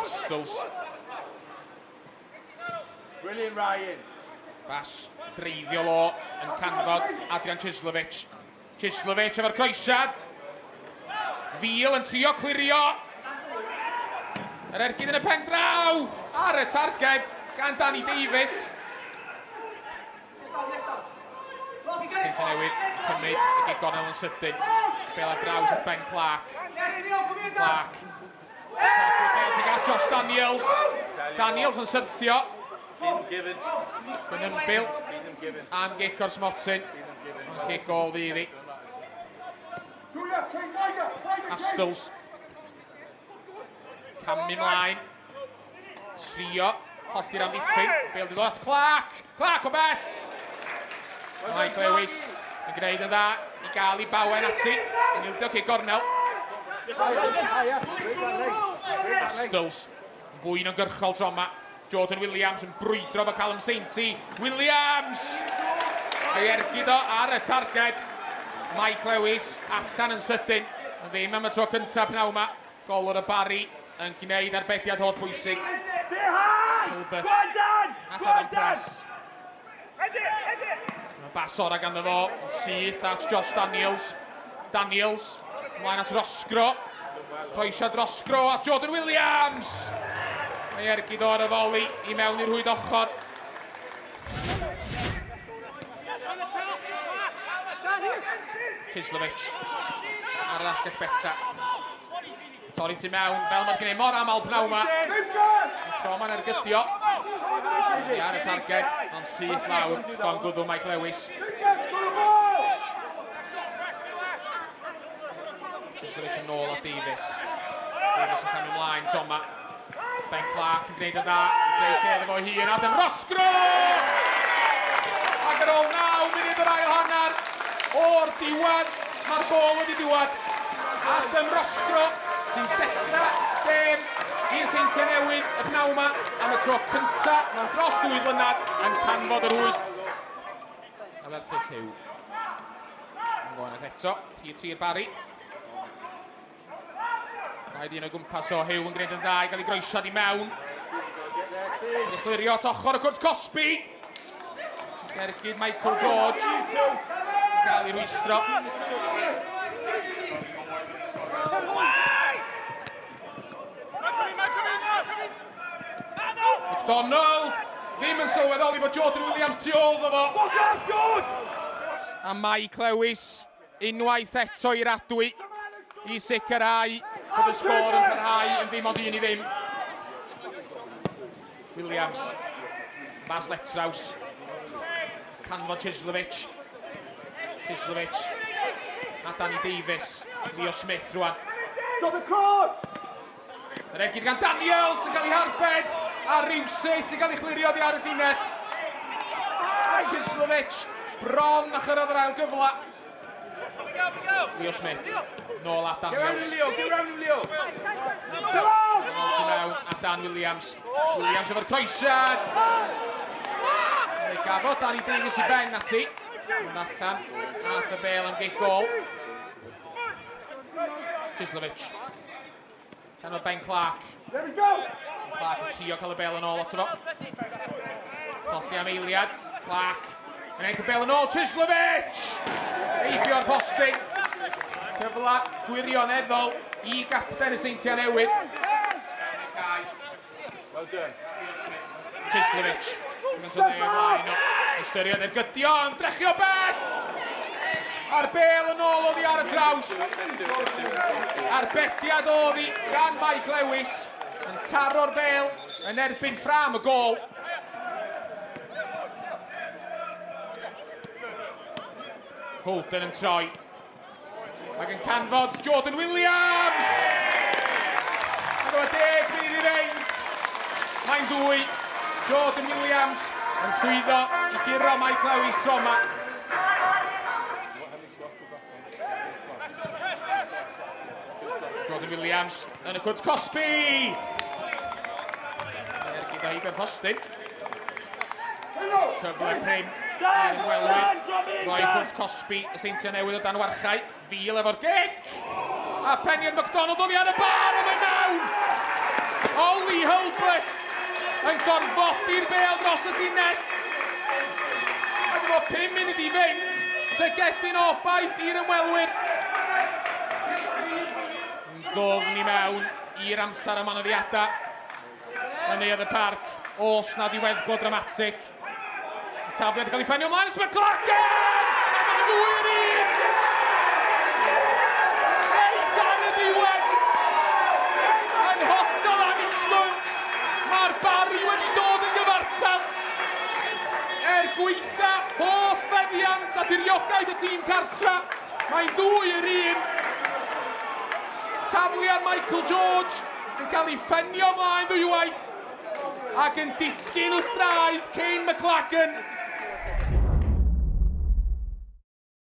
Astles. Brilliant, Ryan. Bas dreiddiol o yn canfod Adrian Chislovic. Chislovic efo'r croesiad. Fil yn trio clirio. Yr ergyd yn y pen draw ar y targed gan Danny Davies. Seintiau Newydd yn cymryd y gig gornel yn sydyn. Bel ar draws at Ben Clark. Clark. Codi bel tuag at Josh Daniels. Daniels yn syrthio. Yn ymbil am gic o'r smotyn. Ond cic gol fydd hi. Astles. Camu mlaen. Trio hollti'r amddiffyn. Bale di ddod at Clark. Clark o bell! Mike Lewis yn gwneud yn dda i gael ei bawen ati. Yn ildio cic gornel. Astles yn fwy uniongyrchol tro yma. Jordan Williams yn brwydro fo Callum Sainty. Williams! Ei ergyd o ar y targed. Mike Lewis allan yn sydyn. Ond ddim am y tro cyntaf pnawn yma. Golwr y Barri yn gwneud arbediad holl bwysig. Hilbert at Adam Press. Mae bas ora ganddo fo, yn syth at Josh Daniels. Daniels, ymlaen at Roscro. Croesiad Roscro at Jordan Williams! Mae ergyd o ar y foli i mewn i'r rhwyd ochr. Chislovic ar yr asgell bella. Torri tu mewn, fel mae'n gwneud mor aml pnawn yma. Y tro ma'n ergydio. Oddi ar y targed, ond syth lawr, don gwddw Mike Lewis. Chislovic yn ôl at Davies. Davies yn camu ymlaen tro yma. Ben Clark yn gwneud yn dda, yn creu lle iddo fo hun, Adam Roscrow! Ac ar ôl 9 munud yr ail hanner, o'r diwedd, mae'r gol wedi dŵad. Adam Roscrow sy'n dechrau gêm i'r Seintiau Newydd y pnawn yma am y tro cyntaf mewn dros ddwy flynedd yn canfod yr rhwyd. Aled Chris Hugh. Yn gwahaneth eto, rhif 3 i'r Barri. Rhaid un o gwmpas o Hugh yn gwneud yn dda i gael ei groesiad i mewn. Yn clirio at ochr y cwrt cosbi. Ergyd Michael George. Yn cael ei rwystro. McDonald ddim yn sylweddoli bod Jordan Williams tu ôl iddo fo. A Mike Lewis Unwaith eto i'r adwy i sicrhau bod y sgôr yn parhau yn ddim ond 1-0. Williams, Bas Letraws, canfod Chislovic, Chislovic, a Danny Davies, Leo Smith rwan. Stop the cross! Yr ergyd gan Daniels yn cael ei harbed a rywsut yn cael ei chlirio oddi ar y llinell. Chislovic bron a chyrraedd yr ail gyfle. Leo Smith, nôl at Daniels. Nôl sy'n mewn at Dan Williams. Williams efo'r croesiad. Fe gafodd Danny Davies i ben ati. Ond allan, ath y bel am gic gol. Chislovic. Gan o Ben Clark. There we go! Clark yn trio cael y bel yn ôl ato fo. Colli am eiliad. Clark yn ennill y bel yn ôl. Chislovic! Heibio'r postyn. Cyfle gwirioneddol i gapten y Seintiau Newydd. Well done. Chislovic. Gymaint o le o flaen o. Ystyried ergydio, ymdrechu o bell! A'r bel yn ôl oddi ar y trawst. Arbediad oddi gan Mike Lewis yn taro'r bel yn erbyn ffrâm y gôl. Holden yn troi. Ac yn canfod Jordan Williams! Ac o deg munud i fynd. Mae'n ddwy. Jordan Williams yn llwyddo i guro Mike Lewis tro yma. Jordan Williams yn y cwrt cosbi! Ergyd o Iben Postyn. Cyfle prin i'r ymwelwyr. Roi cwrt cosbi y Seintiau Newydd o dan warchau. Fil efo'r gic! A Peniad McDonald oddi ar y bar a mae mewn! Ollie yn gorfodi'r bêl dros y llinell. Ac efo 5 munud i fynd, llygedyn o obaith i'r ymwelwyr. Yn ddwfn i mewn i'r amser am anoddiadau yn Neuadd y Parc. Os na ddiweddglo dramatig. Y tafliad yn cael ei ffenio ymlaen, it's McLagan! A mae'n ddwy yr un! Reit ar y diwedd! Yn hollol annisgwyl, mae'r Barri wedi dod yn gyfartal. Er gweitha holl feddiant a diriogaeth y tîm cartra, mae'n ddwy yr un. Tafliad Michael George yn cael ei ffenio ymlaen ddwywaith ac yn disgyn wrth draed Kane McLagan.